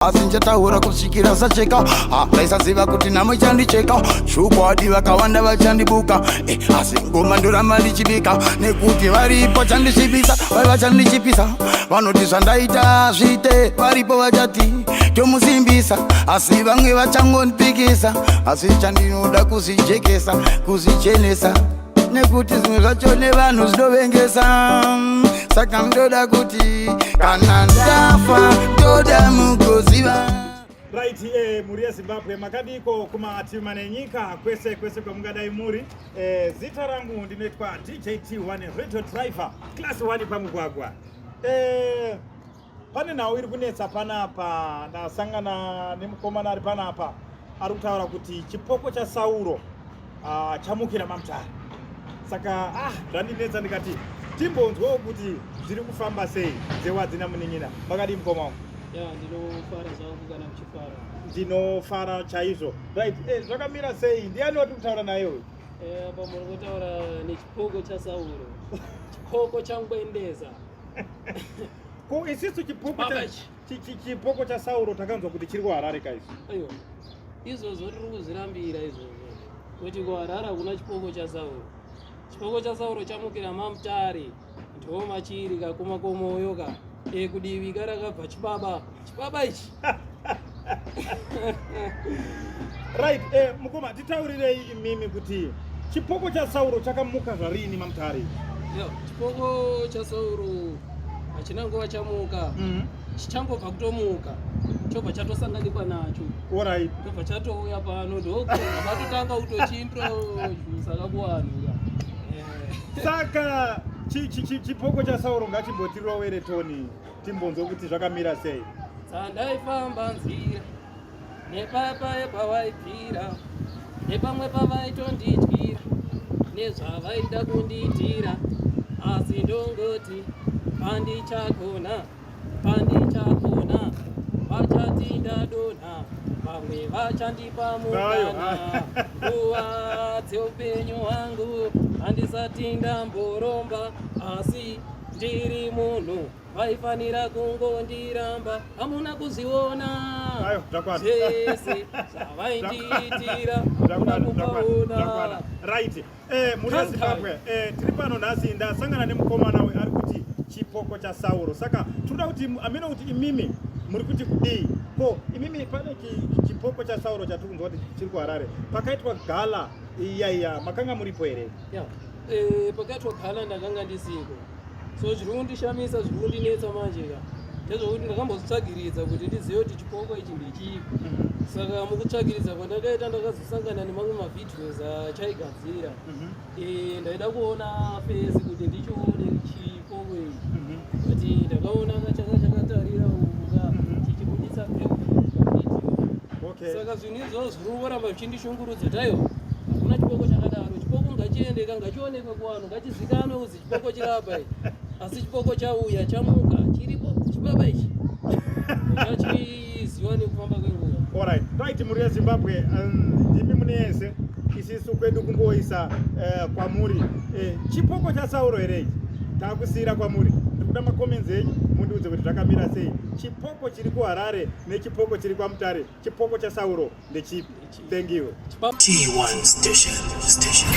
Asi ndichataura kusvikira sacheka. Vaisaziva kuti nhamo ichandicheka. Chokwadi vakawanda vachandibuka, asi ngoma ndoramba ndichibika, nekuti varipo chandisvibisa, vai vachandichipisa. Vanoti zvandaita zviite, varipo vachati tomusimbisa, asi vamwe vachangondipikisa. Asi chandinoda kuzvijekesa, kuzvichenesa, nekuti zvimwe zvacho nevanhu zvinovengesa. Saka ndoda kuti kana ndafa, ndoda mugoziva. Right, mhuri yeZimbabwe, makadiko kumativi mana enyika, kwese kwese kwamungadai muri? Zita rangu ndinoitwa DJT1, radio driver class 1 pamugwagwa. Pane nhau iri kunetsa panapa. Ndasangana nemukomana ari panapa ari kutaura kuti chipoko chaSauro chamukira maMutare. Saka zvandinetsa, ndikati timbonzwawo kuti zviri kufamba sei. Dzewadzina munin'ina, makadii mukoma wangu? Ya, ndinofara zvangu kana muchifara. Ndinofara chaizvo. Right, zvakamira sei? Ndiani wati kutaura naye uyu? Apa muri kutaura nechipoko chaSauro, chipoko changwendeza. Ko isisu chipoko Baba ichi. Chipoko chaSauro takanzwa kuti chiri kuHarare kaizvo. Aiwa, izvozvo tiri kuzvirambira izvozvo, kuti kuHarare hakuna chipoko chaSauro. Chipoko chaSauro chamukira maMutare, ndo machiri kakumakomoyo ka kudivi karakabva chibaba, chibaba ichi. Right, mukoma, titaurirei imimi kuti chipoko chaSauro chakamuka zvarini maMutare? Yo, chipoko chaSauro hachina nguva chamuka. Chichangobva kutomuka, chobva chatosanganikwa nacho. Chobva chatouya pano, ndovatotanga kutochiintrodusa kakuvanhu ka. Saka chipoko chaSauro ngachimbotirowere toni, timbonzwe kuti zvakamira sei. Dzandaifamba nzira nepapa pawaibvira, nepamwe pavaitondidyira nezvavaida kundiitira, asi ndongoti pandichagona, pandichagona, vachati ndadonha, vamwe vachandipa mukana. Nguva dzeupenyu hwangu handisati ndamboromba, asi ndiri munhu vaifanira kungondiramba. Hamuna kuzviona Ayo, zvakwana. zvese zvavaindiitira, hamuna Zvakwana, zvakwana, kupaona. zvakwana. Right, mhuri Kankai. yeZimbabwe, tiri pano nhasi, ndasangana nemukomana uyu ari kuti chipoko chaSauro. Saka tinoda kuti amene kuti imimi muri kuti kudii. Ko imimi, pane chipoko chaSauro chatiri kunzwa kuti chiri kuHarare, pakaitwa gala iyaiya, makanga muripo here? Ya, pakaitwa gala ndakanga ndisiko. So zviri kundishamisa, zviri kundinetsa manje ka, ndezvokuti ndakambozvitsvagiridza kuti ndizive kuti chipoko ichi ndechipi. Saka mukutsvagiridza kwandakaita, ndakazosangana nemamwe mavideos achaigadzira. Ndaida kuona face kuti ndichione chipoko ichi, but ndakaona kachaka chakatarira uku ka, chichibudisa background pavideo. Saka zvinhu izvozvo zviri kungoramba zvichindishungurudza. Taiwa, hakuna chipoko chakadaro. Chipoko ngachiendeka, ngachionekwe kuvanhu, ngachizikanwe kuzi chipoko chirapa ichi. Asi chipoko chauya, chamuka, chiripo chibaba ichi, chachiziva nekufamba kwenguva. Alright, right, mhuri yeZimbabwe, ndimi mune yese, isisu kwedu kungoisa kwamuri. Chipoko chaSauro here ichi? Takusiyira kwamuri. Ndikuda macomments enyu, mundiudze kuti zvakamira sei, chipoko chiri kuHarare nechipoko chiri kwaMutare. Chipoko chaSauro ndechipi? Thank you. T1 Station. Station.